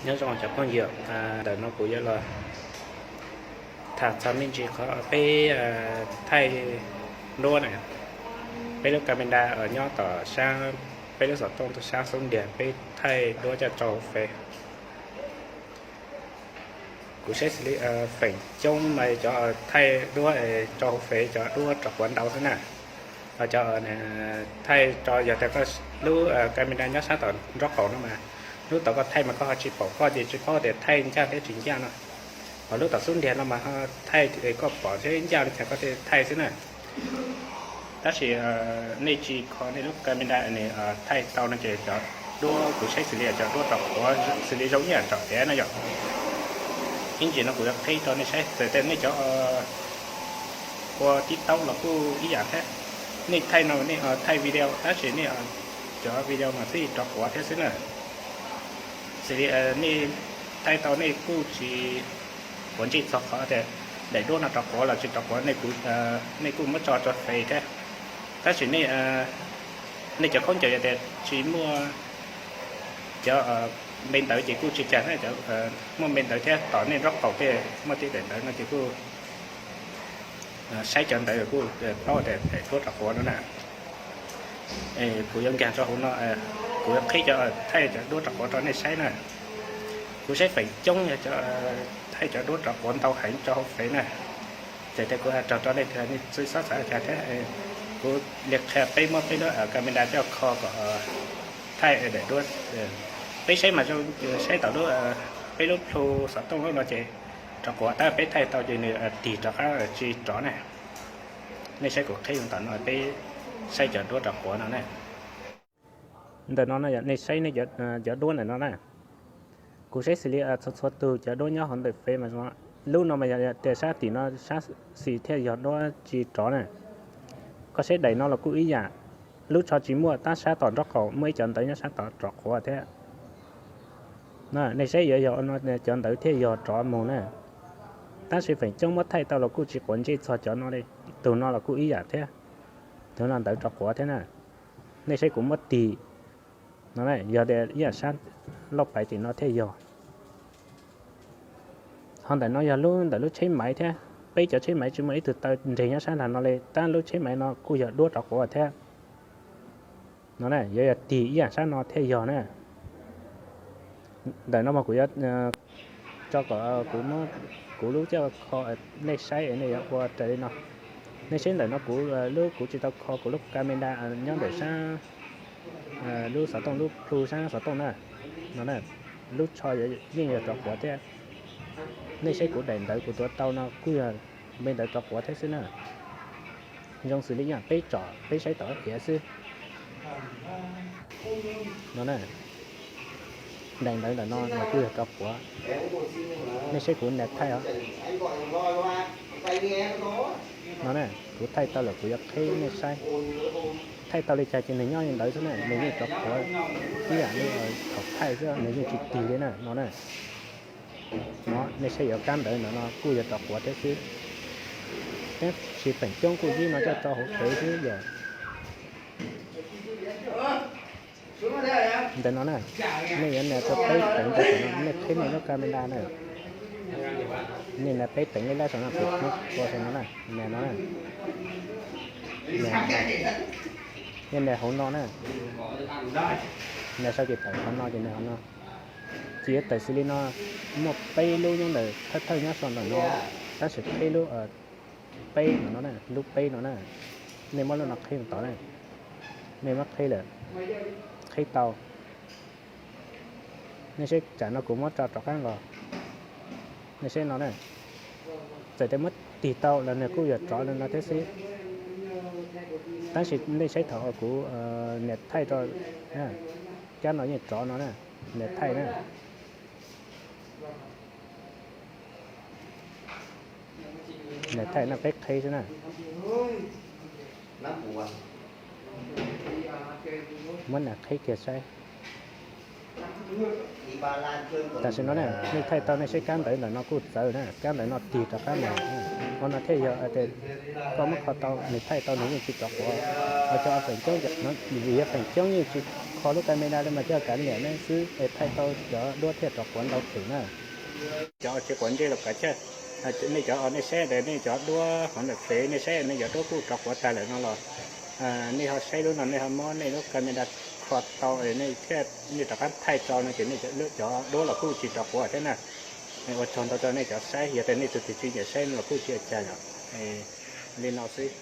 Nyob zoo cov phooj ywg, ntawm no kuv yuav los tham txog me ntsis qhov peb thaij duab na. Peb lub camera nyob tom sab, peb lub xov tooj tom sab xub ntiag peb thaij duab coj tso hauv Fev. Kuv saib xws li feem coob mas cov thaij duab tso hauv Fev cov duab rov quav ntau xwb na. Ho cov thaij tso yog tias koj lub camera nyob sab tom nraub qaum no mas, hnub tod koj thaij mas koj ho tsis pom koj ces tsis paub tias thaij ncaj thiab tsis ncaj no. Ho lub tom xub ntiag no mas ho thaij koj pom thiab ncaj li cas koj thiaj thaij xwb na. Tab sis nej tsis kho nej lub camera nws thaij tau no ces cov duab kuv saib xws li cov duab rov quav xws li zoo ib yam rov quav no yom. Ib ntsis no kuv yuav qhib rau nej saib, txawm tias nej cov ua TikTok los kuj ib yam thiab. Nej thaij no nej thaij video tab sis nej cov video mas thiaj rov quav thiab xwb na. Xws li nej thaij tau nej kuj tsis quav ntsej txog qhov tias daim duab no rov quav los tsis rov quav, nej kuj muab tso rau Fev thiab. Tab sis nej cov khaub ncaws yog tias tsis muaj cov npe ntawv ces kuj tsis cas na, muaj npe ntawv thiab tom nej nraub qaum thiaj muaj tej daim ntawv no ces kuj saib cov ntawv kuj paub tias daim duab rov quav no na. Kuv yuav nkag rau hauv no, kuv yuav qhib cov thaij cov duab rov quav rau nej saib na. Kuv saib feem coob yog cov thaij cov duab rov quav ntau heev rau hauv Fev na. Ces tias kuv hais raug rau nej, nej txhob xav cas thiab. Kuv li qhia peb muab peb lub camera coj kho kom thaij daim duab. Peb saib mas zoo, saib tom lub, peb lub plhu xov tooj lub no ces rov quav, tab peb thaij tau ces nws tig rov qab tsis rov na. Nej saib kuv qhib tom no peb saib cov duab rov quav no na. Ntawm no no yog nej saib nej cov duab ntawm no na. Kuv saib xws li txhua txhua tus cov duab nyob hauv ntawm Fev mas lub no mas yog tias sab tim no sab xis thiaj yog duab tsis rov na. Koj saib daim no los kuj ib yam, lub tsho tsis muaj tab sab tom nraub qaum muaj ib cov ntawv nyob sab tod rov quav thiab. Nej saib yuav yog no cov ntawv thiaj yog rov mus na. Tab sis feem coob muab thaij tau los kuj tsis quav ntsej txog cov no li. Tus no los kuj ib yam thiab, tus no ntawv rov quav thiab na. Nej saib kuv muab tig no, yog tias ib yam sab lauj pais tim no thiaj yog. Ho ntawm no yog lub, ntawm lub tsheb maiv thiab. Peb cov tsheb maiv tsis muaj ib tug taw nres nyob sab nram no li, tab lub tsheb maiv no kuj yog duab rov quav thiab. No na, yuav yog tig ib yam sab no thiaj yog na. Ntawm no mas kuv yuav tso kom kuv muab kuv lub coj kho nej saib es nej yuav ua raws li no. Nej saib ntawm no kuv lub, kuv tsis tau kho kuv lub camera nyob ntawm sab lub xov tooj, lub plhu sab xov tooj na. No na, lub tsho yeej yog rov quav thiab. Nej saib kuv daim ntawv kuv tuav tau no kuj yog me ntawv rov quav thiab xwb na. Zoo xws li yam peb tsom peb saib tom ib qiav xwb. No na, daim ntawv ntawm no mas kuj yog rov quav. Nej saib kuv nias thaij os. No na, kuv thaij tau lawm kuv yuav qhib nej saib. Thaij tau li cas ces nws nyob li ntawd xwb na, nws yeej rov quav ib yam li thaum thaij xwb, nws yeej tsis tig li na, no na. No, nej saib yuav kab ntawv ntawm no kuj yuav rov quav thiab xwb. Tab sis feem coob kuj yib no coj tso hauv Fev xwb yom. Ntawm no na, nej yuav nias rau peb teev rau saum no, nej qhib nej lub camera na. Nej nias peb teev leb lab saum no, kuv muab tua saum no na, nias no na. Nias, nias hauv no na. Nias sau ces tawm qhov no ces nias hauv no. Ces yuav tawm xws li no, muaj peb lub nyob ntawm thawj thawj nyob saum ntawm no, tab sis qhib lub peb no no na, lub peb no na. Nej muab lub no qhib tod na, nej muab qhib lawm, qhib tau. Nej saib tsam no kuv muab tso rov qab los, nej saib no na. Txawm tias muab tig tau los nws kuj yuav rov li no thiab xwb. Tab sis nej saib thaum kuv nias thaij rau, kab no yeej rov no na, nias thaij na. Nias thaij no peb qhib xwb na. Muab nias qhib kiag saib. Tam sim no nej thaij tau nej saib kab ntawv ntawm no kuj txawv na, kab ntawv no tig rov qab los. Qhov no thiaj yog tias koj muab kho tau nws thaij tau nws yeej tsis rov quav. Ho cov feem coob, vim yog feem coob yeej tsis kho lub camera li mas coj kav liam nej xwb es thaij tau cov duab thiaj rov quav ntau them na. Cov tsis quav ntsej los kav chawj, nej cov, nej saib nej cov duab hov ntawm fev nej saib nej cov duab kuj rov quav tag lawm no los nej ho saib lub no nej ho muab nej lub camera kho tau nej thiaj nej rov qab thaij tso no ces nej cov duab los kuj tsis rov quav thiab na. Ua tsaug ntau rau nej cov saib, yog tias nej tus twg tsis nyiam saib no los kuj tsis ua cas yom. Li no xwb.